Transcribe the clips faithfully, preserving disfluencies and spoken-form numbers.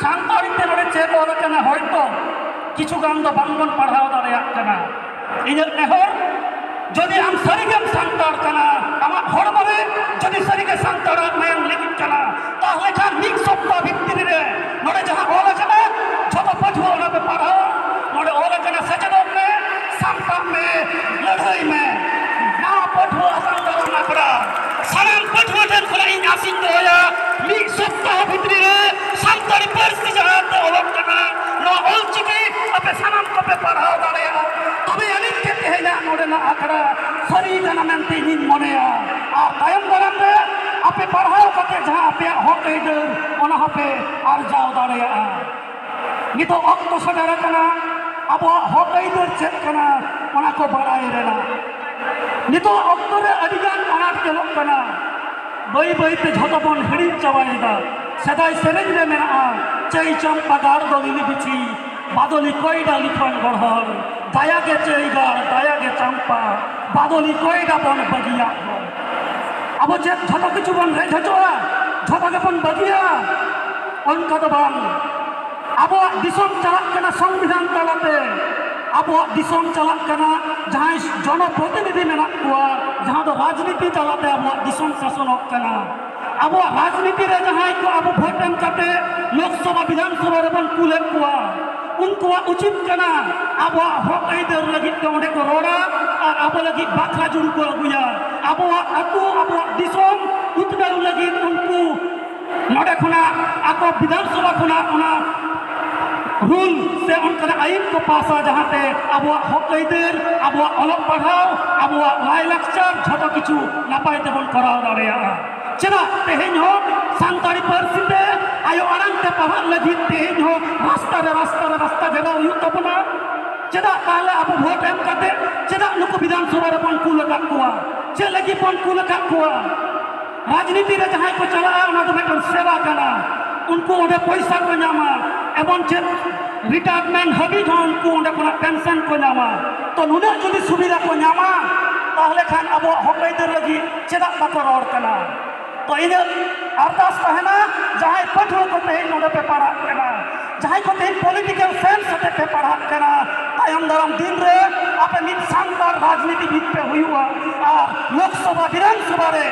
ᱥᱟᱱᱛᱟᱲᱤ ᱛᱮ ᱱᱚᱰᱮ ᱪᱮᱫ ᱚᱞ ᱟᱠᱟᱱᱟ, ᱦᱚᱭᱛᱚ ᱠᱤᱪᱷᱩ ᱜᱟᱱ ᱫᱚ ᱵᱟᱝᱵᱚᱱ ᱯᱟᱲᱦᱟᱣ ᱫᱟᱲᱮᱭᱟᱜ ᱠᱟᱱᱟ᱾ ᱤᱧᱟᱹᱜ ᱱᱮᱦᱚᱨ, ᱡᱩᱫᱤ ᱟᱢ ᱥᱟᱹᱨᱤᱜᱮᱢ ᱥᱟᱱᱛᱟᱲ ᱠᱟᱱᱟ, ᱟᱢᱟᱜ ᱦᱚᱲᱢᱚ ᱨᱮ ᱡᱩᱫᱤ ᱥᱟᱹᱨᱤᱜᱮ ᱥᱟᱱᱛᱟᱲᱟᱜ ᱢᱟᱭᱟᱢ ᱞᱤᱸᱜᱤᱜ ᱠᱟᱱᱟ, ᱛᱟᱦᱞᱮ ᱠᱷᱟᱱ ᱢᱤᱫ ᱥᱚᱯᱛᱟ ᱵᱷᱤᱛᱨᱤ ᱨᱮ ᱱᱚᱰᱮ ᱡᱟᱦᱟᱸ ᱚᱞ ᱟᱠᱟᱱᱟ, ᱡᱷᱚᱛᱚ ᱯᱟᱹᱴᱷᱩᱣᱟᱹ ᱚᱱᱟ ᱯᱮ ᱯᱟᱲᱦᱟᱣᱟ᱾ ᱱᱚᱰᱮ ᱚᱞ ᱟᱠᱟᱱᱟ, ᱥᱮᱪᱮᱫᱚᱜ ᱢᱮ, ᱥᱟᱢᱴᱟᱜ ᱢᱮ, ᱞᱟᱹᱲᱦᱟᱹᱭ ᱢᱮ᱾ ᱱᱟᱣᱟ ᱯᱟᱹᱴᱷᱩᱣᱟᱹ ᱟᱛᱟᱝ ᱫᱟᱨᱟᱢ ᱟᱠᱷᱲᱟ ᱥᱟᱱᱟᱢ ᱯᱟᱹᱴᱷᱩᱣᱟᱹ ᱴᱷᱮᱱ ᱠᱷᱚᱱᱟᱜ ᱤᱧ ᱟᱥᱤᱧ ᱫᱚᱦᱚᱭᱟ, ᱢᱤᱫ ᱥᱚᱯᱛᱟᱦᱚ ᱵᱷᱤᱛᱨᱤ ᱨᱮ ᱥᱟᱱᱛᱟᱲᱤ ᱯᱟᱹᱨᱥᱤ ᱡᱟᱦᱟᱸ ᱛᱮ ᱚᱞᱚᱜ ᱠᱟᱱᱟ, ᱱᱚᱣᱟ ᱚᱞᱪᱤᱠᱤ ᱟᱯᱮ ᱥᱟᱱᱟᱢ ᱠᱚᱯᱮ ᱯᱟᱲᱦᱟᱣ ᱫᱟᱲᱮᱭᱟᱜᱼᱟ᱾ ᱛᱚᱵᱮ ᱟᱹᱱᱤᱡ ᱜᱮ ᱛᱮᱦᱮᱧᱟᱜ ᱱᱚᱰᱮᱱᱟᱜ ᱟᱠᱷᱲᱟ ᱥᱟᱹᱨᱤ ᱠᱟᱱᱟ ᱢᱮᱱᱛᱮ ᱤᱧᱤᱧ ᱢᱚᱱᱮᱭᱟ᱾ ᱟᱨ ᱛᱟᱭᱚᱢ ᱫᱟᱨᱟᱢ ᱨᱮ ᱟᱯᱮ ᱯᱟᱲᱦᱟᱣ ᱠᱟᱛᱮ ᱡᱟᱦᱟᱸ ᱟᱯᱮᱭᱟᱜ ᱦᱚᱠ ᱟᱹᱭᱫᱟᱹᱨ, ᱚᱱᱟ ᱦᱚᱸᱯᱮ ᱟᱨᱡᱟᱣ ᱫᱟᱲᱮᱭᱟᱜᱼᱟ᱾ ᱱᱤᱛᱚᱜ ᱚᱠᱛᱚ ᱥᱮᱴᱮᱨ ᱟᱠᱟᱱᱟ, ᱟᱵᱚᱣᱟᱜ ᱦᱚᱠ ᱟᱹᱭᱫᱟᱹᱨ ᱪᱮᱫ ᱠᱟᱱᱟ, ᱚᱱᱟ ᱠᱚ ᱵᱟᱲᱟᱭ ᱨᱮᱱᱟᱜ᱾ ᱱᱤᱛᱚᱜ ᱚᱠᱛᱚ ᱨᱮ ᱟᱹᱰᱤᱜᱟᱱ ᱟᱱᱟᱴ ᱧᱮᱞᱚᱜ ᱠᱟᱱᱟ᱾ ᱵᱟᱹᱭ ᱵᱟᱹᱭ ᱛᱮ ᱡᱷᱚᱛᱚ ᱵᱚᱱ ᱦᱤᱲᱤᱧ ᱪᱟᱵᱟᱭᱮᱫᱟ᱾ ᱥᱮᱫᱟᱭ ᱥᱮᱨᱮᱧ ᱨᱮ ᱢᱮᱱᱟᱜᱼᱟ, "ᱪᱟᱹᱭ ᱪᱟᱢᱯᱟ ᱜᱟᱲ ᱫᱚ ᱞᱤᱞᱤ ᱵᱤᱪᱷᱤ, ᱵᱟᱫᱚᱞᱤ ᱠᱚᱭᱰᱟ ᱞᱤᱯᱷᱟᱝ ᱜᱚᱲᱦᱚᱱ, ᱫᱟᱭᱟ ᱜᱮ ᱪᱟᱹᱭ ᱜᱟᱲ, ᱫᱟᱭᱟ ᱜᱮ ᱪᱟᱢᱯᱟ, ᱵᱟᱫᱚᱞᱤ ᱠᱚᱭᱰᱟ ᱵᱚᱱ ᱵᱟᱹᱜᱤᱭᱟᱜ ᱫᱚ᱾" ᱟᱵᱚ ᱪᱮᱫ ᱡᱷᱚᱛᱚ ᱠᱤᱪᱷᱩ ᱵᱚᱱ ᱨᱮᱡ ᱦᱚᱪᱚᱜᱼᱟ, ᱡᱷᱚᱛᱚ ᱜᱮᱵᱚᱱ ᱵᱟᱹᱜᱤᱭᱟ? ᱚᱱᱠᱟ ᱫᱚ ᱵᱟᱝ᱾ ᱟᱵᱚᱣᱟᱜ ᱫᱤᱥᱚᱢ ᱪᱟᱞᱟᱜ ᱠᱟᱱᱟ ᱥᱚᱝᱵᱤᱫᱷᱟᱱ ᱛᱟᱞᱟᱛᱮ, ᱟᱵᱚᱣᱟᱜ ᱫᱤᱥᱚᱢ ᱪᱟᱞᱟᱜ ᱠᱟᱱᱟ, ᱡᱟᱦᱟᱸᱭ ᱡᱚᱱᱚᱯᱨᱚᱛᱤᱱᱤᱫᱷᱤ ᱢᱮᱱᱟᱜ ᱠᱚᱣᱟ, ᱡᱟᱦᱟᱸ ᱫᱚ ᱨᱟᱡᱽᱱᱤᱛᱤ ᱛᱟᱞᱟᱛᱮ ᱟᱵᱚᱣᱟᱜ ᱫᱤᱥᱚᱢ ᱥᱟᱥᱚᱱᱚᱜ ᱠᱟᱱᱟ᱾ ᱟᱵᱚᱣᱟᱜ ᱨᱟᱡᱽᱱᱤᱛᱤ ᱨᱮ ᱡᱟᱦᱟᱸᱭ ᱠᱚ ᱟᱵᱚ ᱵᱷᱳᱴ ᱮᱢ ᱠᱟᱛᱮ ᱞᱳᱠᱥᱚᱵᱷᱟ ᱵᱤᱫᱷᱟᱱ ᱥᱚᱵᱷᱟ ᱨᱮᱵᱚᱱ ᱠᱩᱞᱮᱫ ᱠᱚᱣᱟ, ᱩᱱᱠᱩᱣᱟᱜ ᱩᱪᱤᱛ ᱠᱟᱱᱟ ᱟᱵᱚᱣᱟᱜ ᱦᱚᱠ ᱟᱹᱭᱫᱟᱹᱨ ᱞᱟᱹᱜᱤᱫ ᱛᱮ ᱚᱸᱰᱮ ᱠᱚ ᱨᱚᱲᱟ ᱟᱨ ᱟᱵᱚ ᱞᱟᱹᱜᱤᱫ ᱵᱟᱠᱷᱨᱟ ᱡᱩᱲᱩ ᱠᱚ ᱟᱹᱜᱩᱭᱟ᱾ ᱟᱵᱚᱣᱟᱜ ᱟᱹᱛᱩ, ᱟᱵᱚᱣᱟᱜ ᱫᱤᱥᱚᱢ ᱩᱛᱱᱟᱹᱣ ᱞᱟᱹᱜᱤᱫ ᱩᱱᱠᱩ ᱱᱚᱰᱮ ᱠᱷᱚᱱᱟᱜ ᱟᱠᱚ ᱵᱤᱫᱷᱟᱱ ᱥᱚᱵᱷᱟ ᱠᱷᱚᱱᱟᱜ ᱚᱱᱟ ᱨᱩᱞ ᱥᱮ ᱚᱱᱠᱟᱱᱟᱜ ᱟᱹᱭᱤᱱ ᱠᱚ ᱯᱟᱥᱟ, ᱡᱟᱦᱟᱸᱛᱮ ᱟᱵᱚᱣᱟᱜ ᱦᱚᱠ ᱟᱹᱭᱫᱟᱹᱨ, ᱟᱵᱚᱣᱟᱜ ᱚᱞᱚᱜ ᱯᱟᱲᱦᱟᱣ, ᱟᱵᱚᱣᱟᱜ ᱞᱟᱭᱞᱟᱠᱪᱟᱨ, ᱡᱷᱚᱛᱚ ᱠᱤᱪᱷᱩ ᱱᱟᱯᱟᱭ ᱛᱮᱵᱚᱱ ᱠᱚᱨᱟᱣ ᱫᱟᱲᱮᱭᱟᱜᱼᱟ᱾ ᱪᱮᱫᱟᱜ ᱛᱮᱦᱮᱧ ᱦᱚᱸ ᱥᱟᱱᱛᱟᱲᱤ ᱯᱟᱹᱨᱥᱤ ᱛᱮ ᱟᱭᱳ ᱟᱲᱟᱝ ᱛᱮ ᱯᱟᱲᱦᱟᱜ ᱞᱟᱹᱜᱤᱫ ᱛᱮᱦᱮᱧ ᱦᱚᱸ ᱨᱟᱥᱛᱟ ᱨᱮ, ᱨᱟᱥᱛᱟ ᱨᱮ ᱨᱟᱥᱛᱟ ᱜᱷᱮᱨᱟᱣ ᱦᱩᱭᱩᱜ ᱛᱟᱵᱚᱱᱟ? ᱪᱮᱫᱟᱜ ᱛᱟᱦᱞᱮ ᱟᱵᱚ ᱵᱷᱳᱴ ᱮᱢ ᱠᱟᱛᱮ ᱪᱮᱫᱟᱜ ᱱᱩᱠᱩ ᱵᱤᱫᱷᱟᱱ ᱥᱚᱵᱷᱟ ᱨᱮᱵᱚᱱ ᱠᱩᱞ ᱟᱠᱟᱫ ᱠᱚᱣᱟ? ᱪᱮᱫ ᱞᱟᱹᱜᱤᱫ ᱵᱚᱱ ᱠᱩᱞ ᱟᱠᱟᱫ ᱠᱚᱣᱟ? ᱨᱟᱡᱽᱱᱤᱛᱤ ᱨᱮ ᱡᱟᱦᱟᱸᱭ ᱠᱚ ᱪᱟᱞᱟᱜᱼᱟ, ᱚᱱᱟ ᱫᱚ ᱢᱤᱫᱴᱟᱝ ᱥᱮᱵᱟ ᱠᱟᱱᱟ᱾ ᱩᱱᱠᱩ ᱚᱸᱰᱮ ᱯᱚᱭᱥᱟ ᱠᱚ ᱧᱟᱢᱟ, ᱮᱵᱚᱝ ᱪᱮᱫ ᱨᱤᱴᱟᱭᱟᱨᱢᱮᱱᱴ ᱦᱟᱹᱵᱤᱡ ᱦᱚᱸ ᱩᱱᱠᱩ ᱚᱸᱰᱮ ᱠᱷᱚᱱᱟᱜ ᱯᱮᱱᱥᱚᱱ ᱠᱚ ᱧᱟᱢᱟ᱾ ᱛᱚ, ᱱᱩᱱᱟᱹᱜ ᱡᱩᱫᱤ ᱥᱩᱵᱤᱫᱷᱟ ᱠᱚ ᱧᱟᱢᱟ, ᱛᱟᱦᱞᱮ ᱠᱷᱟᱱ ᱟᱵᱚᱣᱟᱜ ᱦᱚᱠ ᱟᱹᱭᱫᱟᱹᱨ ᱞᱟᱹᱜᱤᱫ ᱪᱮᱫᱟᱜ ᱵᱟᱠᱚ ᱨᱚᱲ ᱠᱟᱱᱟ? ᱛᱚ ᱤᱧᱟᱹᱜ ᱟᱨᱫᱟᱥ ᱛᱟᱦᱮᱱᱟ, ᱡᱟᱦᱟᱸᱭ ᱯᱟᱹᱴᱷᱩᱣᱟᱹ ᱠᱚ ᱛᱮᱦᱮᱧ ᱱᱚᱰᱮ ᱯᱮ ᱯᱟᱲᱦᱟᱜ ᱠᱟᱱᱟ, ᱡᱟᱦᱟᱸᱭ ᱠᱚ ᱛᱮᱦᱮᱧ political science ᱟᱛᱮ ᱯᱮ ᱯᱟᱲᱦᱟᱜ ᱠᱟᱱᱟ, ᱛᱟᱭᱚᱢ ᱫᱟᱨᱟᱢ ᱫᱤᱱ ᱨᱮ ᱟᱯᱮ ᱢᱤᱫ ᱥᱟᱱᱛᱟᱲ ᱨᱟᱡᱽᱱᱤᱛᱤᱵᱤᱫ ᱯᱮ ᱦᱩᱭᱩᱜᱼᱟ ᱟᱨ ᱞᱳᱠᱥᱚᱵᱷᱟ ᱵᱤᱫᱷᱟᱱ ᱥᱚᱵᱷᱟ ᱨᱮ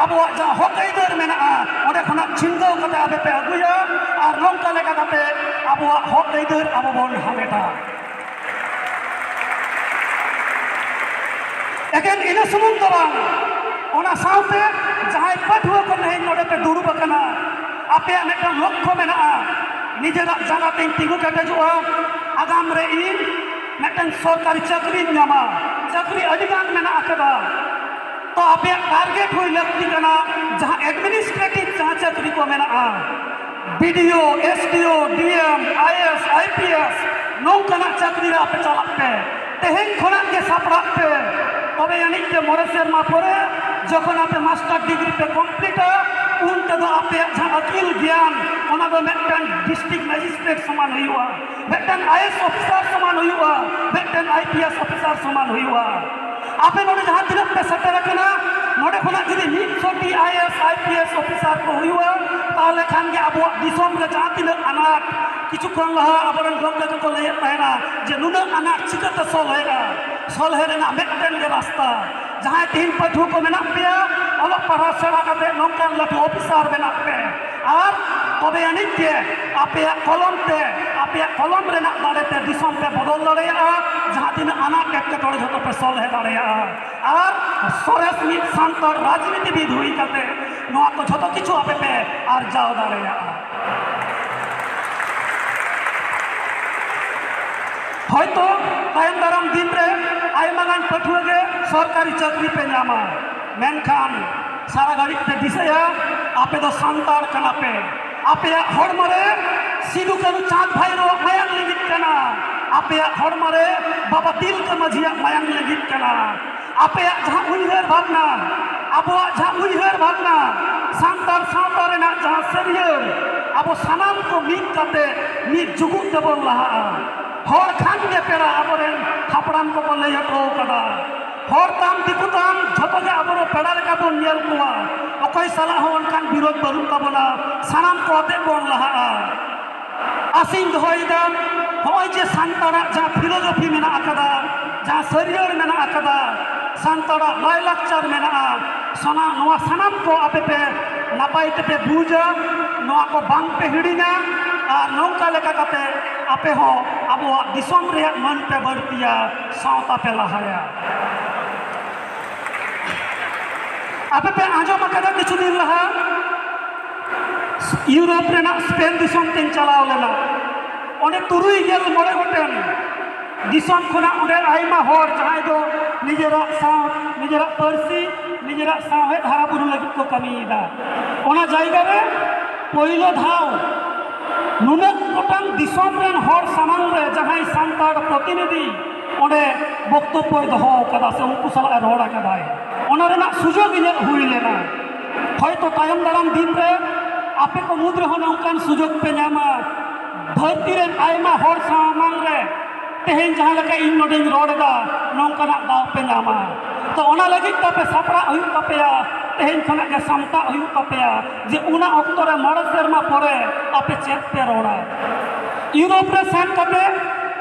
ᱟᱵᱚᱣᱟᱜ ᱡᱟᱦᱟᱸ ᱦᱚᱠ ᱟᱹᱭᱫᱟᱹᱨ ᱢᱮᱱᱟᱜᱼᱟ, ᱚᱸᱰᱮ ᱠᱷᱚᱱᱟᱜ ᱪᱷᱤᱱᱜᱟᱹᱣ ᱠᱟᱛᱮ ᱟᱯᱮ ᱯᱮ ᱟᱹᱜᱩᱭᱟ ᱟᱨ ᱱᱚᱝᱠᱟ ᱞᱮᱠᱟ ᱠᱟᱛᱮ ᱟᱵᱚᱣᱟᱜ ᱦᱚᱠ ᱟᱹᱭᱫᱟᱹᱨ ᱟᱵᱚ ᱵᱚᱱ ᱦᱟᱢᱮᱴᱟ᱾ ᱮᱠᱮᱱ ᱤᱱᱟᱹ ᱥᱩᱢᱩᱝ ᱫᱚ ᱵᱟᱝ, ᱚᱱᱟ ᱥᱟᱶᱛᱮ ᱡᱟᱦᱟᱸᱭ ᱯᱟᱹᱴᱷᱩᱣᱟᱹ ᱠᱚ ᱛᱮᱦᱮᱧ ᱱᱚᱰᱮ ᱯᱮ ᱫᱩᱲᱩᱵ ᱟᱠᱟᱱᱟ, ᱟᱯᱮᱭᱟᱜ ᱢᱤᱫᱴᱟᱝ ᱞᱚᱠᱠᱷᱚ ᱢᱮᱱᱟᱜᱼᱟ, ᱱᱤᱡᱮᱨᱟᱜ ᱡᱟᱸᱜᱟ ᱛᱮᱧ ᱛᱤᱸᱜᱩ ᱠᱮᱴᱮᱡᱚᱜᱼᱟ, ᱟᱜᱟᱢ ᱨᱮ ᱤᱧ ᱢᱤᱫᱴᱟᱝ ᱥᱚᱨᱠᱟᱨᱤ ᱪᱟᱹᱠᱨᱤᱧ ᱧᱟᱢᱟ᱾ ᱪᱟᱹᱠᱨᱤ ᱟᱹᱰᱤ ᱜᱟᱱ ᱢᱮᱱᱟᱜ ᱟᱠᱟᱫᱟ, ᱛᱚ ᱟᱯᱮᱭᱟᱜ target ᱦᱩᱭ ᱞᱟᱹᱠᱛᱤ ᱠᱟᱱᱟ ᱡᱟᱦᱟᱸ administrative ᱡᱟᱦᱟᱸ ᱪᱟᱹᱠᱨᱤ ᱠᱚ ᱢᱮᱱᱟᱜᱼᱟ, BDO, SDO, DM, IAS, IPS, ᱱᱚᱝᱠᱟᱱᱟᱜ ᱪᱟᱹᱠᱨᱤ ᱨᱮ ᱟᱯᱮ ᱪᱟᱞᱟᱜ ᱯᱮ᱾ ᱛᱮᱦᱮᱧ ᱠᱷᱚᱱᱟᱜ ᱜᱮ ᱥᱟᱯᱲᱟᱜ ᱯᱮ, ᱛᱚᱵᱮ ᱟᱹᱱᱤᱡ ᱜᱮ ᱢᱚᱬᱮ ᱥᱮᱨᱢᱟ ᱯᱚᱨᱮ ᱡᱚᱠᱷᱚᱱ ᱟᱯᱮ master degree ᱯᱮ completeᱟ, ᱩᱱ ᱛᱮᱫᱚ ᱟᱯᱮᱭᱟᱜ ᱡᱟᱦᱟᱸ ᱟᱹᱠᱤᱞ ᱜᱮᱭᱟᱱ, ᱚᱱᱟ ᱫᱚ ᱢᱤᱫᱴᱟᱝ district magistrate ᱥᱚᱢᱟᱱ ᱦᱩᱭᱩᱜᱼᱟ, ᱢᱤᱫᱴᱟᱝ IAS officer ᱥᱚᱢᱟᱱ ᱦᱩᱭᱩᱜᱼᱟ, ᱢᱤᱫᱴᱟᱝ IPS officer ᱥᱚᱢᱟᱱ ᱦᱩᱭᱩᱜᱼᱟ᱾ ᱟᱯᱮ ᱱᱚᱰᱮ ᱡᱟᱦᱟᱸ ᱛᱤᱱᱟᱹᱜ ᱯᱮ ᱥᱮᱴᱮᱨ ᱟᱠᱟᱱᱟ, ᱱᱚᱰᱮ ᱠᱷᱚᱱᱟᱜ ᱡᱩᱫᱤ ᱢᱤᱫ ᱥᱚ ᱴᱤ IAS, IPS officer ᱠᱚ ᱦᱩᱭᱩᱜᱼᱟ, ᱛᱟᱦᱚᱞᱮ ᱠᱷᱟᱱ ᱜᱮ ᱟᱵᱚᱣᱟᱜ ᱫᱤᱥᱚᱢ ᱨᱮ ᱡᱟᱦᱟᱸ ᱛᱤᱱᱟᱹᱜ ᱟᱱᱟᱴ, ᱠᱤᱪᱷᱩ ᱠᱷᱚᱱ ᱞᱟᱦᱟ ᱟᱵᱚᱨᱮᱱ ᱜᱚᱢᱠᱮ ᱠᱚᱠᱚ ᱞᱟᱹᱭᱮᱫ ᱛᱟᱦᱮᱱᱟ ᱡᱮ ᱱᱩᱱᱟᱹᱜ ᱟᱱᱟᱴ ᱪᱤᱠᱟᱹᱛᱮ ᱥᱚᱞᱦᱮᱜᱼᱟ, ᱥᱚᱞᱦᱮ ᱨᱮᱱᱟᱜ ᱢᱤᱫᱴᱮᱱ ᱜᱮ ᱨᱟᱥᱛᱟ᱾ ᱡᱟᱦᱟᱸᱭ ᱛᱮᱦᱮᱧ ᱯᱟᱹᱴᱷᱩᱣᱟᱹ ᱠᱚ ᱢᱮᱱᱟᱜ ᱯᱮᱭᱟ, ᱚᱞᱚᱜ ᱯᱟᱲᱦᱟᱣ ᱥᱮᱬᱟ ᱠᱟᱛᱮ ᱱᱚᱝᱠᱟᱱ ᱞᱟᱹᱴᱩ officer ᱵᱮᱱᱟᱜ ᱯᱮ, ᱟᱨ ᱛᱚᱵᱮ ᱟᱹᱱᱤᱡ ᱜᱮ ᱟᱯᱮᱭᱟᱜ ᱠᱚᱞᱚᱢ ᱛᱮ, ᱟᱯᱮᱭᱟᱜ ᱠᱚᱞᱚᱢ ᱨᱮᱱᱟᱜ ᱫᱟᱲᱮ ᱛᱮ ᱫᱤᱥᱚᱢ ᱯᱮ ᱵᱚᱫᱚᱞ ᱫᱟᱲᱮᱭᱟᱜᱼᱟ᱾ ᱡᱟᱦᱟᱸ ᱛᱤᱱᱟᱹᱜ ᱟᱱᱟᱴ ᱮᱴᱠᱮᱴᱚᱬᱮ ᱡᱷᱚᱛᱚ ᱯᱮ ᱥᱚᱞᱦᱮ ᱫᱟᱲᱮᱭᱟᱜᱼᱟ᱾ ᱟᱨ ᱥᱚᱨᱮᱥ ᱢᱤᱫ ᱥᱟᱱᱛᱟᱲ ᱨᱟᱡᱽᱱᱤᱛᱤᱵᱤᱫ ᱦᱩᱭ ᱠᱟᱛᱮ ᱱᱚᱣᱟ ᱠᱚ ᱡᱷᱚᱛᱚ ᱠᱤᱪᱷᱩ ᱟᱯᱮ ᱯᱮ ᱟᱨᱡᱟᱣ ᱫᱟᱲᱮᱭᱟᱜᱼᱟ᱾ ᱦᱚᱭᱛᱚ ᱛᱟᱭᱚᱢ ᱫᱟᱨᱟᱢ ᱫᱤᱱ ᱨᱮ ᱟᱭᱢᱟ ᱜᱟᱱ ᱯᱟᱹᱴᱷᱩᱣᱟᱹ ᱜᱮ ᱥᱚᱨᱠᱟᱨᱤ ᱪᱟᱹᱠᱨᱤ ᱯᱮ ᱧᱟᱢᱟ, ᱢᱮᱱᱠᱷᱟᱱ ᱥᱟᱨᱟ ᱜᱷᱟᱹᱲᱤᱡ ᱯᱮ ᱫᱤᱥᱟᱹᱭᱟ, ᱟᱯᱮ ᱫᱚ ᱥᱟᱱᱛᱟᱲ ᱠᱟᱱᱟ ᱯᱮ᱾ ᱟᱯᱮᱭᱟᱜ ᱦᱚᱲᱢᱚ ᱨᱮ ᱥᱤᱫᱩ ᱠᱟᱹᱱᱩ ᱪᱟᱸᱫᱽ ᱵᱷᱟᱭᱨᱳᱣᱟᱜ ᱢᱟᱭᱟᱝ ᱞᱤᱸᱜᱤᱜ ᱠᱟᱱᱟ, ᱟᱯᱮᱭᱟᱜ ᱦᱚᱲᱢᱚ ᱨᱮ ᱵᱟᱵᱟ ᱛᱤᱞᱠᱟᱹ ᱢᱟᱹᱡᱷᱤᱭᱟᱜ ᱢᱟᱭᱟᱝ ᱞᱤᱸᱜᱤᱜ ᱠᱟᱱᱟ᱾ ᱟᱯᱮᱭᱟᱜ ᱡᱟᱦᱟᱸ ᱩᱭᱦᱟᱹᱨ ᱵᱷᱟᱵᱽᱱᱟ, ᱟᱵᱚᱣᱟᱜ ᱡᱟᱦᱟᱸ ᱩᱭᱦᱟᱹᱨ ᱵᱷᱟᱵᱽᱱᱟ, ᱥᱟᱱᱛᱟᱲ ᱥᱟᱶᱛᱟ ᱨᱮᱱᱟᱜ ᱡᱟᱦᱟᱸ ᱥᱟᱹᱨᱭᱟᱹᱲ, ᱟᱵᱚ ᱥᱟᱱᱟᱢ ᱠᱚ ᱢᱤᱫ ᱠᱟᱛᱮ ᱢᱤᱫ ᱡᱩᱜᱩᱫ ᱛᱮᱵᱚᱱ ᱞᱟᱦᱟᱜᱼᱟ᱾ ᱦᱚᱲ ᱠᱷᱟᱱ ᱜᱮ ᱯᱮᱲᱟ, ᱟᱵᱚᱨᱮᱱ ᱦᱟᱯᱲᱟᱢ ᱠᱚᱠᱚ ᱞᱟᱹᱭ ᱦᱚᱴᱚ ᱠᱟᱫᱟ᱾ ᱦᱚᱲ ᱛᱟᱢ, ᱫᱤᱠᱩ ᱛᱟᱢ, ᱡᱷᱚᱛᱚ ᱜᱮ ᱟᱵᱚ ᱫᱚ ᱯᱮᱲᱟ ᱞᱮᱠᱟ ᱵᱚᱱ ᱧᱮᱞ ᱠᱚᱣᱟ᱾ ᱚᱠᱚᱭ ᱥᱟᱞᱟᱜ ᱦᱚᱸ ᱚᱱᱠᱟᱱ ᱵᱤᱨᱳᱫᱷ ᱵᱟᱹᱱᱩᱜ ᱛᱟᱵᱚᱱᱟ, ᱥᱟᱱᱟᱢ ᱠᱚ ᱟᱛᱮ ᱵᱚᱱ ᱞᱟᱦᱟᱜᱼᱟ᱾ ᱟᱥᱤᱧ ᱫᱚᱦᱚᱭᱮᱫᱟ, ᱱᱚᱜᱼᱚᱭ ᱡᱮ ᱥᱟᱱᱛᱟᱲᱟᱜ ᱡᱟᱦᱟᱸ philosophy ᱢᱮᱱᱟᱜ ᱟᱠᱟᱫᱟ, ᱡᱟᱦᱟᱸ ᱥᱟᱹᱨᱭᱟᱹᱲ ᱢᱮᱱᱟᱜ ᱟᱠᱟᱫᱟ, ᱥᱟᱱᱛᱟᱲᱟᱜ ᱞᱟᱭᱼᱞᱟᱠᱪᱟᱨ ᱢᱮᱱᱟᱜᱼᱟ, ᱥᱟᱱᱟ-, ᱱᱚᱣᱟ ᱥᱟᱱᱟᱢ ᱠᱚ ᱟᱯᱮ ᱯᱮ ᱱᱟᱯᱟᱭ ᱛᱮᱯᱮ ᱵᱩᱡᱟ, ᱱᱚᱣᱟ ᱠᱚ ᱵᱟᱝ ᱯᱮ ᱦᱤᱲᱤᱧᱟ, ᱟᱨ ᱱᱚᱝᱠᱟ ᱞᱮᱠᱟ ᱠᱟᱛᱮ ᱟᱯᱮ ᱦᱚᱸ ᱟᱵᱚᱣᱟᱜ ᱫᱤᱥᱚᱢ ᱨᱮᱭᱟᱜ ᱢᱟᱹᱱ ᱯᱮ ᱵᱟᱹᱲᱛᱤᱭᱟ, ᱥᱟᱶᱛᱟ ᱯᱮ ᱞᱟᱦᱟᱭᱟ᱾ ᱟᱯᱮ ᱯᱮ ᱟᱸᱡᱚᱢ ᱟᱠᱟᱫᱟ, ᱠᱤᱪᱷᱩ ᱫᱤᱱ ᱞᱟᱦᱟ ᱤᱭᱩᱨᱳᱯ ᱨᱮᱱᱟᱜ ᱥᱯᱮᱱ ᱫᱤᱥᱚᱢ ᱛᱮᱧ ᱪᱟᱞᱟᱣ ᱞᱮᱱᱟ᱾ ᱚᱸᱰᱮ ᱛᱩᱨᱩᱭ ᱜᱮᱞ ᱢᱚᱬᱮ ᱜᱚᱴᱮᱱ ᱫᱤᱥᱚᱢ ᱠᱷᱚᱱᱟᱜ ᱚᱸᱰᱮ ᱟᱭᱢᱟ ᱦᱚᱲ, ᱡᱟᱦᱟᱸᱭ ᱫᱚ ᱱᱤᱡᱮᱨᱟᱜ ᱥᱟᱶ, ᱱᱤᱡᱮᱨᱟᱜ ᱯᱟᱹᱨᱥᱤ, ᱱᱤᱡᱮᱨᱟᱜ ᱥᱟᱶᱦᱮᱫ ᱦᱟᱨᱟ ᱵᱩᱨᱩ ᱞᱟᱹᱜᱤᱫ ᱠᱚ ᱠᱟᱹᱢᱤᱭᱮᱫᱟ᱾ ᱚᱱᱟ ᱡᱟᱭᱜᱟ ᱨᱮ ᱯᱳᱭᱞᱳ ᱫᱷᱟᱣ ᱱᱩᱱᱟᱹᱜ ᱜᱚᱴᱟᱝ ᱫᱤᱥᱚᱢ ᱨᱮᱱ ᱦᱚᱲ ᱥᱟᱢᱟᱝ ᱨᱮ ᱡᱟᱦᱟᱸᱭ ᱥᱟᱱᱛᱟᱲ ᱯᱨᱚᱛᱤᱱᱤᱫᱷᱤ ᱚᱸᱰᱮ ᱵᱚᱠᱛᱚᱵᱵᱚᱭ ᱫᱚᱦᱚ ᱟᱠᱟᱫᱟ ᱥᱮ ᱩᱱᱠᱩ ᱥᱟᱞᱟᱜ ᱮ ᱨᱚᱲ ᱟᱠᱟᱫᱟᱭ, ᱚᱱᱟ ᱨᱮᱱᱟᱜ ᱥᱩᱡᱳᱜᱽ ᱤᱧᱟᱹᱜ ᱦᱩᱭ ᱞᱮᱱᱟ᱾ ᱦᱚᱭᱛᱚ ᱛᱟᱭᱚᱢ ᱫᱟᱨᱟᱢ ᱫᱤᱱ ᱨᱮ ᱟᱯᱮ ᱠᱚ ᱢᱩᱫᱽ ᱨᱮᱦᱚᱸ ᱱᱚᱝᱠᱟᱱ ᱥᱩᱡᱳᱜᱽ ᱯᱮ ᱧᱟᱢᱟ᱾ ᱫᱷᱟᱹᱨᱛᱤ ᱨᱮᱱ ᱟᱭᱢᱟ ᱦᱚᱲ ᱥᱟᱢᱟᱝ ᱨᱮ ᱛᱮᱦᱮᱧ ᱡᱟᱦᱟᱸ ᱞᱮᱠᱟ ᱤᱧ ᱱᱚᱰᱮᱧ ᱨᱚᱲ ᱮᱫᱟ, ᱱᱚᱝᱠᱟᱱᱟᱜ ᱫᱟᱣ ᱯᱮ ᱧᱟᱢᱟ᱾ ᱛᱚ, ᱚᱱᱟ ᱞᱟᱹᱜᱤᱫ ᱛᱮ ᱟᱯᱮ ᱥᱟᱯᱲᱟᱜ ᱦᱩᱭᱩᱜ ᱛᱟᱯᱮᱭᱟ, ᱛᱮᱦᱮᱧ ᱠᱷᱚᱱᱟᱜ ᱜᱮ ᱥᱟᱢᱴᱟᱜ ᱦᱩᱭᱩᱜ ᱛᱟᱯᱮᱭᱟ ᱡᱮ ᱚᱱᱟ ᱚᱠᱛᱚ ᱨᱮ ᱢᱚᱬᱮ ᱥᱮᱨᱢᱟ ᱯᱚᱨᱮ ᱟᱯᱮ ᱪᱮᱫ ᱯᱮ ᱨᱚᱲᱟ᱾ ᱤᱭᱩᱨᱳᱯ ᱨᱮ ᱥᱮᱱ ᱠᱟᱛᱮ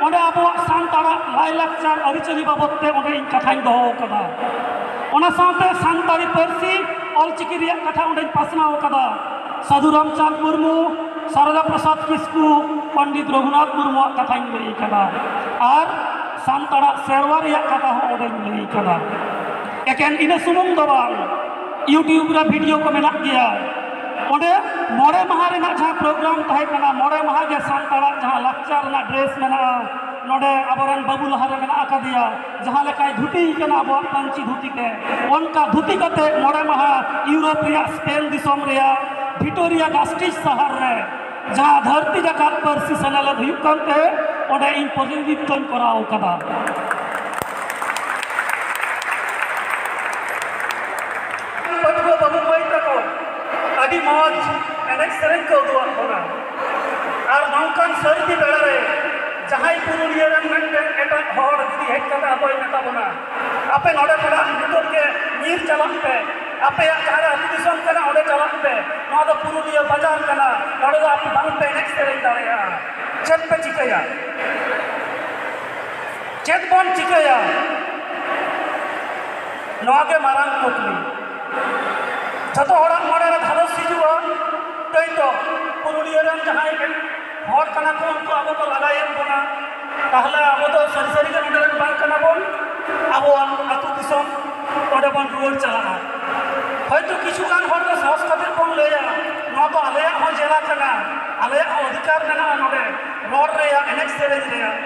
ᱚᱸᱰᱮ ᱟᱵᱚᱣᱟᱜ ᱥᱟᱱᱛᱟᱲᱟᱜ ᱞᱟᱭᱼᱞᱟᱠᱪᱟᱨ ᱟᱹᱨᱤᱪᱟᱹᱞᱤ ᱵᱟᱵᱚᱫ ᱛᱮ ᱚᱸᱰᱮ ᱤᱧ ᱠᱟᱛᱷᱟᱧ ᱫᱚᱦᱚ ᱟᱠᱟᱫᱟ᱾ ᱚᱱᱟ ᱥᱟᱶᱛᱮ ᱥᱟᱱᱛᱟᱲᱤ ᱯᱟᱹᱨᱥᱤ ᱚᱞᱪᱤᱠᱤ ᱨᱮᱭᱟᱜ ᱠᱟᱛᱷᱟ ᱚᱸᱰᱮᱧ ᱯᱟᱥᱱᱟᱣ ᱟᱠᱟᱫᱟ᱾ ᱥᱟᱹᱫᱷᱩ ᱨᱟᱢᱪᱟᱸᱫᱽ ᱢᱩᱨᱢᱩ, ᱥᱟᱨᱚᱫᱟ ᱯᱨᱚᱥᱟᱫᱽ ᱠᱤᱥᱠᱩ, ᱯᱚᱱᱰᱤᱛ ᱨᱚᱜᱷᱩᱱᱟᱛᱷ ᱢᱩᱨᱢᱩᱣᱟᱜ ᱠᱟᱛᱷᱟᱧ ᱞᱟᱹᱭ ᱟᱠᱟᱫᱟ᱾ ᱟᱨ ᱥᱟᱱᱛᱟᱲᱟᱜ ᱥᱮᱨᱣᱟ ᱨᱮᱭᱟᱜ ᱠᱟᱛᱷᱟ ᱦᱚᱸ ᱚᱸᱰᱮᱧ ᱞᱟᱹᱭ ᱟᱠᱟᱫᱟ᱾ ᱮᱠᱮᱱ ᱤᱱᱟᱹ ᱥᱩᱢᱩᱝ ᱫᱚ ᱵᱟᱝ, YouTube ᱨᱮ ᱵᱷᱤᱰᱤᱭᱳ ᱠᱚ ᱢᱮᱱᱟᱜ ᱜᱮᱭᱟ᱾ ᱚᱸᱰᱮ ᱢᱚᱬᱮ ᱢᱟᱦᱟ ᱨᱮᱱᱟᱜ ᱡᱟᱦᱟᱸ ᱯᱨᱳᱜᱨᱟᱢ ᱛᱟᱦᱮᱸ ᱠᱟᱱᱟ, ᱢᱚᱬᱮ ᱢᱟᱦᱟ ᱜᱮ ᱥᱟᱱᱛᱟᱲᱟᱜ ᱡᱟᱦᱟᱸ ᱞᱟᱠᱪᱟᱨ ᱨᱮᱱᱟᱜ ᱰᱨᱮᱥ ᱢᱮᱱᱟᱜᱼᱟ, ᱱᱚᱰᱮ ᱟᱵᱚᱨᱮᱱ ᱵᱟᱹᱵᱩ ᱞᱟᱦᱟ ᱨᱮ ᱢᱮᱱᱟᱜ ᱟᱠᱟᱫᱮᱭᱟ, ᱡᱟᱦᱟᱸ ᱞᱮᱠᱟᱭ ᱫᱷᱩᱛᱤ ᱠᱟᱱᱟ ᱟᱵᱚᱣᱟᱜ ᱯᱟᱹᱧᱪᱤ ᱫᱷᱩᱛᱤ ᱛᱮ, ᱚᱱᱠᱟ ᱫᱷᱩᱛᱤ ᱠᱟᱛᱮ ᱢᱚᱬᱮ ᱢᱟᱦᱟ ᱤᱭᱩᱨᱳᱯ ᱨᱮᱭᱟᱜ ᱥᱯᱮᱱ ᱫᱤᱥᱚᱢ ᱨᱮᱭᱟᱜ ᱵᱷᱤᱴᱳᱨᱤᱭᱟ ᱜᱟᱥᱴᱤᱡᱽ ᱥᱟᱦᱟᱨ ᱨᱮ ᱡᱟᱦᱟᱸ ᱫᱷᱟᱹᱨᱛᱤ ᱡᱟᱠᱟᱛ ᱯᱟᱹᱨᱥᱤ ᱥᱮᱱᱮᱞᱮᱫ ᱦᱩᱭᱩᱜ ᱠᱟᱱ ᱛᱮ ᱚᱸᱰᱮ ᱤᱧ ᱯᱨᱚᱛᱤᱱᱤᱫᱷᱤᱛᱣᱚᱧ ᱠᱚᱨᱟᱣ ᱠᱟᱫᱟ᱾ ᱯᱟᱹᱴᱷᱩᱣᱟᱹ ᱵᱟᱹᱵᱩ ᱢᱟᱹᱭ ᱛᱟᱠᱚ ᱟᱹᱰᱤ ᱢᱚᱡᱽ ᱮᱱᱮᱡ ᱥᱮᱨᱮᱧ ᱠᱚ ᱩᱫᱩᱜ ᱟᱫ ᱵᱚᱱᱟ᱾ ᱟᱨ ᱱᱚᱝᱠᱟᱱ ᱥᱟᱹᱨᱫᱤ ᱵᱮᱲᱟ ᱨᱮ ᱡᱟᱦᱟᱸᱭ ᱯᱩᱨᱩᱞᱤᱭᱟᱹ ᱨᱮᱱ ᱢᱤᱫᱴᱮᱱ ᱮᱴᱟᱜ ᱦᱚᱲ ᱡᱩᱫᱤ ᱦᱮᱡ ᱠᱟᱛᱮ ᱟᱵᱚᱭ ᱢᱮᱛᱟ ᱵᱚᱱᱟ, ᱟᱯᱮ ᱱᱚᱰᱮ ᱠᱷᱚᱱᱟᱜ ᱱᱤᱛᱚᱜ ᱜᱮ ᱧᱤᱨ ᱪᱟᱞᱟᱜ ᱯᱮ, ᱟᱯᱮᱭᱟᱜ ᱡᱟᱦᱟᱸ ᱨᱮ ᱟᱹᱛᱩ ᱫᱤᱥᱚᱢ ᱠᱟᱱᱟ ᱚᱸᱰᱮ ᱪᱟᱞᱟᱜ ᱯᱮ᱾ ᱱᱚᱣᱟ ᱫᱚ ᱯᱩᱨᱩᱞᱤᱭᱟᱹ ᱵᱟᱡᱟᱨ ᱠᱟᱱᱟ, ᱱᱚᱰᱮ ᱫᱚ ᱟᱯᱮ ᱵᱟᱝ ᱯᱮ ᱮᱱᱮᱡ ᱥᱮᱨᱮᱧ ᱫᱟᱲᱮᱭᱟᱜᱼᱟ᱾ ᱪᱮᱫ ᱯᱮ ᱪᱤᱠᱟᱹᱭᱟ? ᱪᱮᱫ ᱵᱚᱱ ᱪᱤᱠᱟᱹᱭᱟ? ᱱᱚᱣᱟ ᱜᱮ ᱢᱟᱨᱟᱝ ᱠᱩᱠᱞᱤ᱾ ᱡᱚᱛᱚ ᱦᱚᱲᱟᱜ ᱢᱚᱱᱮ ᱨᱮ ᱫᱷᱟᱫᱚᱥ ᱦᱤᱡᱩᱜᱼᱟ, ᱛᱟᱹᱭ ᱛᱚ ᱯᱩᱨᱩᱞᱤᱭᱟᱹ ᱨᱮᱱ ᱡᱟᱦᱟᱸᱭ ᱦᱚᱲ ᱠᱟᱱᱟ ᱠᱚ, ᱩᱱᱠᱩ ᱟᱵᱚ ᱠᱚ ᱞᱟᱜᱟᱭᱮᱫ ᱵᱚᱱᱟ, ᱛᱟᱦᱚᱞᱮ ᱟᱵᱚ ᱫᱚ ᱥᱟᱹᱨᱤ ᱥᱟᱹᱨᱤ ᱜᱮ ᱱᱚᱰᱮ ᱨᱮᱱ ᱵᱟᱝ ᱠᱟᱱᱟ ᱵᱚᱱ, ᱟᱵᱚᱣᱟᱜ ᱟᱹᱛᱩ ᱫᱤᱥᱚᱢ ᱚᱸᱰᱮ ᱵᱚᱱ ᱨᱩᱣᱟᱹᱲ ᱪᱟᱞᱟᱜᱼᱟ᱾ ᱦᱚᱭᱛᱳ ᱠᱤᱪᱷᱩ ᱜᱟᱱ ᱦᱚᱲ ᱫᱚ ᱥᱟᱦᱚᱥ ᱠᱟᱛᱮ ᱵᱚᱱ ᱞᱟᱹᱭᱟ, ᱱᱚᱣᱟ ᱫᱚ ᱟᱞᱮᱭᱟᱜ ᱦᱚᱸ ᱡᱮᱞᱟ ᱠᱟᱱᱟ, ᱟᱞᱮᱭᱟᱜ ᱦᱚᱸ ᱚᱫᱷᱤᱠᱟᱨ ᱢᱮᱱᱟᱜᱼᱟ ᱱᱚᱰᱮ ᱨᱚᱲ ᱨᱮᱭᱟᱜ, ᱮᱱᱮᱡ ᱥᱮᱨᱮᱧ ᱨᱮᱭᱟᱜ᱾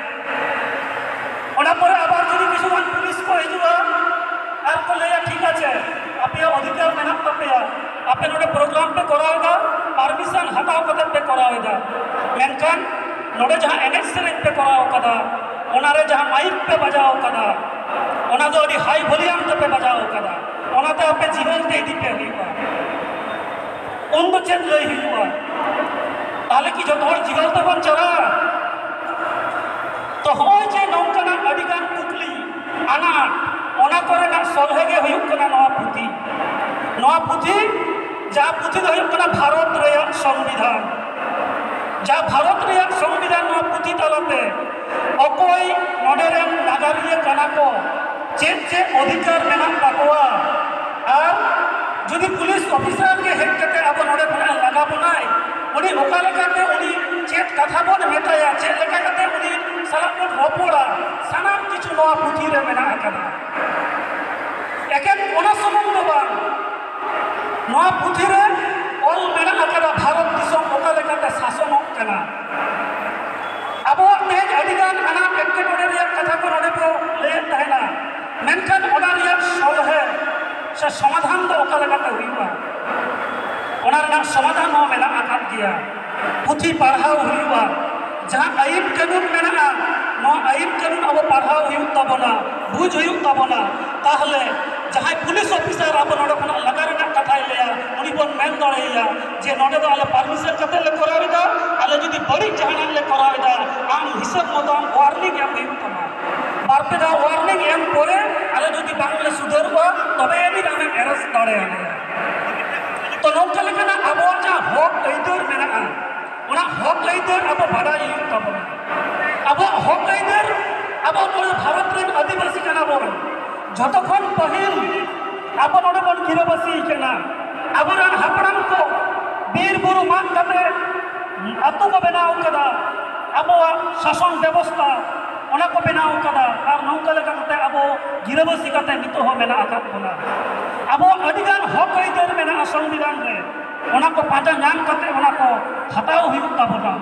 ᱚᱱᱟ ᱯᱚᱨᱮ ᱟᱵᱟᱨ ᱡᱩᱫᱤ ᱠᱤᱪᱷᱩ ᱜᱟᱱ ᱯᱩᱞᱤᱥ ᱠᱚ ᱦᱤᱡᱩᱜᱼᱟ ᱟᱨ ᱠᱚ ᱞᱟᱹᱭᱟ, ᱴᱷᱤᱠ ᱟᱪᱷᱮ, ᱟᱯᱮᱭᱟᱜ ᱚᱫᱷᱤᱠᱟᱨ ᱢᱮᱱᱟᱜ ᱛᱟᱯᱮᱭᱟ, ᱟᱯᱮ ᱱᱚᱰᱮ ᱯᱨᱳᱜᱨᱟᱢ ᱯᱮ ᱠᱚᱨᱟᱣ ᱮᱫᱟ, ᱯᱟᱨᱢᱤᱥᱚᱱ ᱦᱟᱛᱟᱣ ᱠᱟᱛᱮ ᱯᱮ ᱠᱚᱨᱟᱣ ᱮᱫᱟ, ᱢᱮᱱᱠᱷᱟᱱ ᱱᱚᱰᱮ ᱡᱟᱦᱟᱸ ᱮᱱᱮᱡ ᱥᱮᱨᱮᱧ ᱯᱮ ᱠᱚᱨᱟᱣ ᱠᱟᱫᱟ, ᱚᱱᱟᱨᱮ ᱡᱟᱦᱟᱸ ᱢᱟᱭᱤᱠ ᱯᱮ ᱵᱟᱡᱟᱣ ᱠᱟᱫᱟ, ᱚᱱᱟ ᱫᱚ ᱟᱹᱰᱤ ᱦᱟᱭ ᱵᱷᱚᱞᱤᱭᱟᱢ ᱛᱮᱯᱮ ᱵᱟᱡᱟᱣ ᱠᱟᱫᱟ, ᱚᱱᱟᱛᱮ ᱟᱯᱮ ᱡᱤᱦᱟᱹᱞ ᱛᱮ ᱤᱫᱤ ᱯᱮ ᱦᱩᱭᱩᱜᱼᱟ᱾ ᱩᱱ ᱫᱚ ᱪᱮᱫ ᱞᱟᱹᱭ ᱦᱩᱭᱩᱜᱼᱟ? ᱛᱟᱦᱞᱮ ᱠᱤ ᱡᱚᱛᱚ ᱦᱚᱲ ᱡᱤᱦᱟᱹᱞ ᱛᱮᱵᱚᱱ ᱪᱟᱞᱟᱜᱼᱟ? ᱛᱚ ᱦᱚᱸᱜᱼᱚᱭ ᱡᱮ ᱱᱚᱝᱠᱟᱱᱟᱜ ᱟᱹᱰᱤᱜᱟᱱ ᱠᱩᱠᱞᱤ, ᱟᱱᱟᱴ, ᱚᱱᱟ ᱠᱚᱨᱮᱱᱟᱜ ᱥᱚᱞᱦᱮ ᱜᱮ ᱦᱩᱭᱩᱜ ᱠᱟᱱᱟ ᱱᱚᱣᱟ ᱯᱩᱛᱷᱤ᱾ ᱱᱚᱣᱟ ᱯᱩᱛᱷᱤ, ᱡᱟᱦᱟᱸ ᱯᱩᱛᱷᱤ ᱫᱚ ᱦᱩᱭᱩᱜ ᱠᱟᱱᱟ ᱵᱷᱟᱨᱚᱛ ᱨᱮᱭᱟᱜ ᱥᱚᱝᱵᱤᱫᱷᱟᱱ᱾ ᱡᱟᱦᱟᱸ ᱵᱷᱟᱨᱚᱛ ᱨᱮᱭᱟᱜ ᱥᱚᱝᱵᱤᱫᱷᱟᱱ, ᱱᱚᱣᱟ ᱯᱩᱛᱷᱤ ᱛᱟᱞᱟᱛᱮ ᱚᱠᱚᱭ ᱱᱚᱰᱮ ᱨᱮᱱ ᱱᱟᱜᱟᱨᱤᱭᱟᱹ ᱠᱟᱱᱟ ᱠᱚ, ᱪᱮᱫ ᱪᱮᱫ ᱚᱫᱷᱤᱠᱟᱨ ᱢᱮᱱᱟᱜ ᱛᱟᱠᱚᱣᱟ, ᱟᱨ ᱡᱩᱫᱤ ᱯᱩᱞᱤᱥ ᱚᱯᱷᱤᱥᱟᱨ ᱜᱮ ᱦᱮᱡ ᱠᱟᱛᱮ ᱟᱵᱚ ᱱᱚᱰᱮ ᱠᱷᱚᱱᱟᱜ ᱞᱟᱜᱟ ᱵᱚᱱᱟᱭ, ᱩᱱᱤ ᱚᱠᱟ ᱞᱮᱠᱟᱛᱮ, ᱩᱱᱤ ᱪᱮᱫ ᱠᱟᱛᱷᱟ ᱵᱚᱱ ᱢᱮᱛᱟᱭᱟ, ᱪᱮᱫ ᱞᱮᱠᱟ ᱠᱟᱛᱮ ᱩᱱᱤ ᱥᱟᱞᱟᱜ ᱵᱚᱱ ᱨᱚᱯᱚᱲᱟ, ᱥᱟᱱᱟᱢ ᱠᱤᱪᱷᱩ ᱱᱚᱣᱟ ᱯᱩᱛᱷᱤ ᱨᱮ ᱢᱮᱱᱟᱜ ᱟᱠᱟᱫᱟ᱾ ᱮᱠᱮᱱ ᱚᱱᱟ ᱥᱩᱢᱩᱝ ᱫᱚ ᱵᱟᱝ, ᱱᱚᱣᱟ ᱯᱩᱛᱷᱤ ᱨᱮ ᱚᱞ ᱢᱮᱱᱟᱜ ᱟᱠᱟᱫᱟ ᱵᱷᱟᱨᱚᱛ ᱫᱤᱥᱚᱢ ᱚᱠᱟ ᱞᱮᱠᱟᱛᱮ ᱥᱟᱥᱚᱱᱚᱜ ᱠᱟᱱᱟ᱾ ᱟᱵᱚᱣᱟᱜ ᱛᱮᱦᱮᱧ ᱟᱹᱰᱤᱜᱟᱱ ᱟᱱᱟᱴ ᱮᱴᱠᱮᱴᱚᱬᱮ ᱨᱮᱭᱟᱜ ᱠᱟᱛᱷᱟ ᱠᱚ ᱱᱚᱰᱮ ᱠᱚ ᱞᱟᱹᱭᱮᱫ ᱛᱟᱦᱮᱱᱟ, ᱢᱮᱱᱠᱷᱟᱱ ᱚᱱᱟ ᱨᱮᱭᱟᱜ ᱥᱚᱞᱦᱮ ᱥᱮ ᱥᱚᱢᱟᱫᱷᱟᱱ ᱫᱚ ᱚᱠᱟ ᱞᱮᱠᱟᱛᱮ ᱦᱩᱭᱩᱜᱼᱟ, ᱚᱱᱟ ᱨᱮᱱᱟᱜ ᱥᱚᱢᱟᱫᱷᱟᱱ ᱦᱚᱸ ᱢᱮᱱᱟᱜ ᱟᱠᱟᱫ ᱜᱮᱭᱟ᱾ ᱯᱩᱛᱷᱤ ᱯᱟᱲᱦᱟᱣ ᱦᱩᱭᱩᱜᱼᱟ, ᱡᱟᱦᱟᱸ ᱟᱹᱭᱤᱱ ᱠᱟᱹᱱᱩᱱ ᱢᱮᱱᱟᱜᱼᱟ, ᱱᱚᱣᱟ ᱟᱹᱭᱤᱱ ᱠᱟᱹᱱᱩᱱ ᱟᱵᱚ ᱯᱟᱲᱦᱟᱣ ᱦᱩᱭᱩᱜ ᱛᱟᱵᱚᱱᱟ, ᱵᱩᱡᱽ ᱦᱩᱭᱩᱜ ᱛᱟᱵᱚᱱᱟ᱾ ᱛᱟᱦᱚᱞᱮ ᱡᱟᱦᱟᱸᱭ ᱯᱩᱞᱤᱥ ᱚᱯᱷᱤᱥᱟᱨ ᱟᱵᱚ ᱱᱚᱰᱮ ᱠᱷᱚᱱᱟᱜ ᱞᱟᱜᱟ ᱨᱮᱱᱟᱜ ᱠᱟᱛᱷᱟᱭ ᱞᱟᱹᱭᱟ, ᱩᱱᱤ ᱵᱚᱱ ᱢᱮᱱ ᱫᱟᱲᱮᱭᱟᱭᱟ ᱡᱮ ᱱᱚᱰᱮ ᱫᱚ ᱟᱞᱮ ᱯᱟᱨᱢᱤᱥᱚᱱ ᱠᱟᱛᱮ ᱞᱮ ᱠᱚᱨᱟᱣ ᱮᱫᱟ, ᱟᱞᱮ ᱡᱩᱫᱤ ᱵᱟᱹᱲᱤᱡ ᱡᱟᱦᱟᱱᱟᱜ ᱞᱮ ᱠᱚᱨᱟᱣ ᱮᱫᱟ, ᱟᱢ ᱦᱤᱥᱟᱹᱵ ᱢᱚᱛᱚ ᱟᱢ ᱳᱣᱟᱨᱱᱤᱝ ᱮᱢ ᱦᱩᱭᱩᱜ ᱛᱟᱢᱟ᱾ ᱵᱟᱨ ᱯᱮ ᱫᱷᱟᱣ ᱳᱣᱟᱨᱱᱤᱝ ᱮᱢ ᱯᱚᱨᱮ ᱟᱞᱮ ᱡᱩᱫᱤ ᱵᱟᱝᱞᱮ ᱥᱩᱫᱷᱟᱹᱨᱚᱜᱼᱟ, ᱛᱚᱵᱮ ᱟᱹᱱᱤᱡ ᱟᱢᱮᱢ arrest ᱫᱟᱲᱮᱭᱟᱞᱮᱭᱟ᱾ ᱛᱚ ᱱᱚᱝᱠᱟ ᱞᱮᱠᱟᱱᱟᱜ ᱟᱵᱚᱣᱟᱜ ᱡᱟᱦᱟᱸ ᱦᱚᱠ ᱟᱹᱭᱫᱟᱹᱨ ᱢᱮᱱᱟᱜᱼᱟ, ᱚᱱᱟ ᱦᱚᱠ ᱟᱹᱭᱫᱟᱹᱨ ᱟᱵᱚ ᱵᱟᱰᱟᱭ ᱦᱩᱭᱩᱜ ᱛᱟᱵᱚᱱᱟ᱾ ᱟᱵᱚᱣᱟᱜ ᱦᱚᱠ ᱟᱹᱭᱫᱟᱹᱨ, ᱟᱵᱚ ᱱᱚᱰᱮ ᱵᱷᱟᱨᱚᱛ ᱨᱮᱱ ᱟᱹᱫᱤᱵᱟᱹᱥᱤ ᱠᱟᱱᱟ ᱵᱚᱱ, ᱡᱷᱚᱛᱚ ᱠᱷᱚᱱ ᱯᱟᱹᱦᱤᱞ ᱟᱵᱚ ᱱᱚᱰᱮ ᱵᱚᱱ ᱜᱤᱨᱟᱹᱵᱟᱹᱥᱤ ᱠᱟᱱᱟ᱾ ᱟᱵᱚᱨᱮᱱ ᱦᱟᱯᱲᱟᱢ ᱠᱚ ᱵᱤᱨ ᱵᱩᱨᱩ ᱢᱟᱜ ᱠᱟᱛᱮ ᱟᱛᱳ ᱠᱚ ᱵᱮᱱᱟᱣ ᱠᱟᱫᱟ, ᱟᱵᱚᱣᱟᱜ ᱥᱟᱥᱚᱱ ᱵᱮᱵᱚᱥᱛᱷᱟ ᱚᱱᱟ ᱠᱚ ᱵᱮᱱᱟᱣ ᱠᱟᱫᱟ, ᱟᱨ ᱱᱚᱝᱠᱟ ᱞᱮᱠᱟ ᱠᱟᱛᱮ ᱟᱵᱚ ᱜᱤᱨᱟᱹᱵᱟᱹᱥᱤ ᱠᱟᱛᱮ ᱱᱤᱛᱚᱜ ᱦᱚᱸ ᱢᱮᱱᱟᱜ ᱟᱠᱟᱫ ᱵᱚᱱᱟ᱾ ᱟᱵᱚᱣᱟᱜ ᱟᱹᱰᱤᱜᱟᱱ ᱦᱚᱠ ᱟᱹᱭᱫᱟᱹᱨ ᱢᱮᱱᱟᱜᱼᱟ ᱥᱚᱝᱵᱤᱫᱷᱟᱱ ᱨᱮ, ᱚᱱᱟ ᱠᱚ ᱯᱟᱸᱡᱟ ᱧᱟᱢ ᱠᱟᱛᱮ ᱚᱱᱟ ᱠᱚ ᱦᱟᱛᱟᱣ ᱦᱩᱭᱩᱜ ᱛᱟᱵᱚᱱᱟ᱾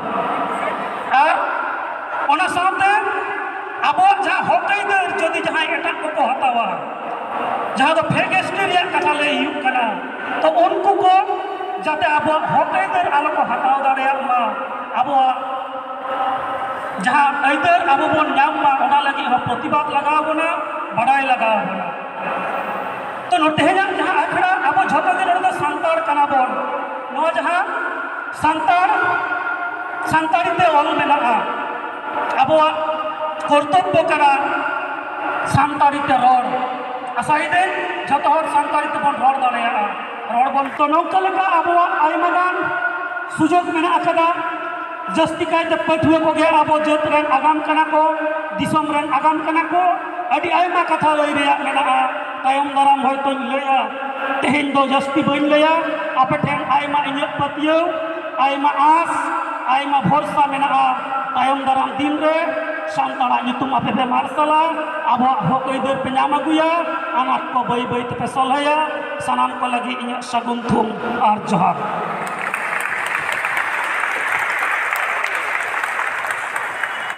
ᱟᱨ ᱚᱱᱟ ᱥᱟᱶᱛᱮ ᱟᱵᱚᱣᱟᱜ ᱡᱟᱦᱟᱸ ᱦᱚᱠ ᱟᱹᱭᱫᱟᱹᱨ ᱡᱩᱫᱤ ᱡᱟᱦᱟᱸᱭ ᱮᱴᱟᱜ ᱠᱚᱠᱚ ᱦᱟᱛᱟᱣᱟ, ᱡᱟᱦᱟᱸ ᱫᱚ fake S T ᱨᱮᱭᱟᱜ ᱠᱟᱛᱷᱟ ᱞᱟᱹᱭ ᱦᱩᱭᱩᱜ ᱠᱟᱱᱟ, ᱛᱚ ᱩᱱᱠᱩ ᱠᱚ ᱡᱟᱛᱮ ᱟᱵᱚᱣᱟᱜ ᱦᱚᱠ ᱟᱹᱭᱫᱟᱹᱨ ᱟᱞᱚ ᱠᱚ ᱦᱟᱛᱟᱣ ᱫᱟᱲᱮᱭᱟᱜ ᱢᱟ, ᱟᱵᱚᱣᱟᱜ ᱡᱟᱦᱟᱸ ᱟᱹᱭᱫᱟᱹᱨ ᱟᱵᱚ ᱵᱚᱱ ᱧᱟᱢ ᱢᱟ, ᱚᱱᱟ ᱞᱟᱹᱜᱤᱫ ᱦᱚᱸ ᱯᱨᱚᱛᱤᱵᱟᱫ ᱞᱟᱜᱟᱣ ᱵᱚᱱᱟ, ᱵᱟᱰᱟᱭ ᱞᱟᱜᱟᱣ ᱵᱚᱱᱟ᱾ ᱛᱚ ᱱᱚ-, ᱛᱮᱦᱮᱧᱟᱜ ᱡᱟᱦᱟᱸ ᱟᱠᱷᱲᱟ, ᱟᱵᱚ ᱡᱷᱚᱛᱚ ᱜᱮ ᱱᱚᱰᱮ ᱫᱚ ᱥᱟᱱᱛᱟᱲ ᱠᱟᱱᱟ ᱵᱚᱱ᱾ ᱱᱚᱣᱟ ᱡᱟᱦᱟᱸ ᱥᱟᱱᱛᱟᱲ, ᱥᱟᱱᱛᱟᱲᱤ ᱛᱮ ᱚᱞ ᱢᱮᱱᱟᱜᱼᱟ, ᱟᱵᱚᱣᱟᱜ ᱠᱚᱨᱛᱚᱵᱵᱚ ᱠᱟᱱᱟ ᱥᱟᱱᱛᱟᱲᱤ ᱛᱮ ᱨᱚᱲ᱾ ᱟᱥᱟᱭᱮᱫᱟᱹᱧ ᱡᱷᱚᱛᱚ ᱦᱚᱲ ᱥᱟᱱᱛᱟᱲᱤ ᱛᱮᱵᱚᱱ ᱨᱚᱲ ᱫᱟᱲᱮᱭᱟᱜᱼᱟ, ᱨᱚᱲ ᱵᱚᱱ᱾ ᱛᱚ ᱱᱚᱝᱠᱟ ᱞᱮᱠᱟ ᱟᱵᱚᱣᱟᱜ ᱟᱭᱢᱟ ᱜᱟᱱ ᱥᱩᱡᱳᱜᱽ ᱢᱮᱱᱟᱜ ᱟᱠᱟᱫᱟ᱾ ᱡᱟᱹᱥᱛᱤ ᱠᱟᱭᱛᱮ ᱯᱟᱹᱴᱷᱩᱣᱟᱹ ᱠᱚᱜᱮ ᱟᱵᱚ ᱡᱟᱹᱛ ᱨᱮᱱ ᱟᱜᱟᱢ ᱠᱟᱱᱟ ᱠᱚ, ᱫᱤᱥᱚᱢ ᱨᱮᱱ ᱟᱜᱟᱢ ᱠᱟᱱᱟ ᱠᱚ᱾ ᱟᱹᱰᱤ ᱟᱭᱢᱟ ᱠᱟᱛᱷᱟ ᱞᱟᱹᱭ ᱨᱮᱭᱟᱜ ᱢᱮᱱᱟᱜᱼᱟ, ᱛᱟᱭᱚᱢ ᱫᱟᱨᱟᱢ ᱦᱚᱭᱛᱳᱧ ᱞᱟᱹᱭᱟ᱾ ᱛᱮᱦᱮᱧ ᱫᱚ ᱡᱟᱹᱥᱛᱤ ᱵᱟᱹᱧ ᱞᱟᱹᱭᱟ, ᱟᱯᱮ ᱴᱷᱮᱱ ᱟᱭᱢᱟ ᱤᱧᱟᱹᱜ ᱯᱟᱹᱛᱭᱟᱹᱣ, ᱟᱭᱢᱟ ᱟᱸᱥ, ᱟᱭᱢᱟ ᱵᱷᱚᱨᱥᱟ ᱢᱮᱱᱟᱜᱼᱟ᱾ ᱛᱟᱭᱚᱢ ᱫᱟᱨᱟᱢ ᱫᱤᱱ ᱨᱮ ᱥᱟᱱᱛᱟᱲᱟᱜ ᱧᱩᱛᱩᱢ ᱟᱯᱮ ᱯᱮ ᱢᱟᱨᱥᱟᱞᱟ, ᱟᱵᱚᱣᱟᱜ ᱦᱚᱠ ᱟᱹᱭᱫᱟᱹᱨ ᱯᱮ ᱧᱟᱢ ᱟᱹᱜᱩᱭᱟ, ᱟᱱᱟᱴ ᱠᱚ ᱵᱟᱹᱭ ᱵᱟᱹᱭ ᱛᱮᱯᱮ ᱥᱚᱞᱦᱮᱭᱟ᱾ ᱥᱟᱱᱟᱢ ᱠᱚ ᱞᱟᱹᱜᱤᱫ ᱤᱧᱟᱹᱜ ᱥᱟᱹᱜᱩᱱ ᱛᱷᱩᱢ ᱟᱨ ᱡᱚᱦᱟᱨ᱾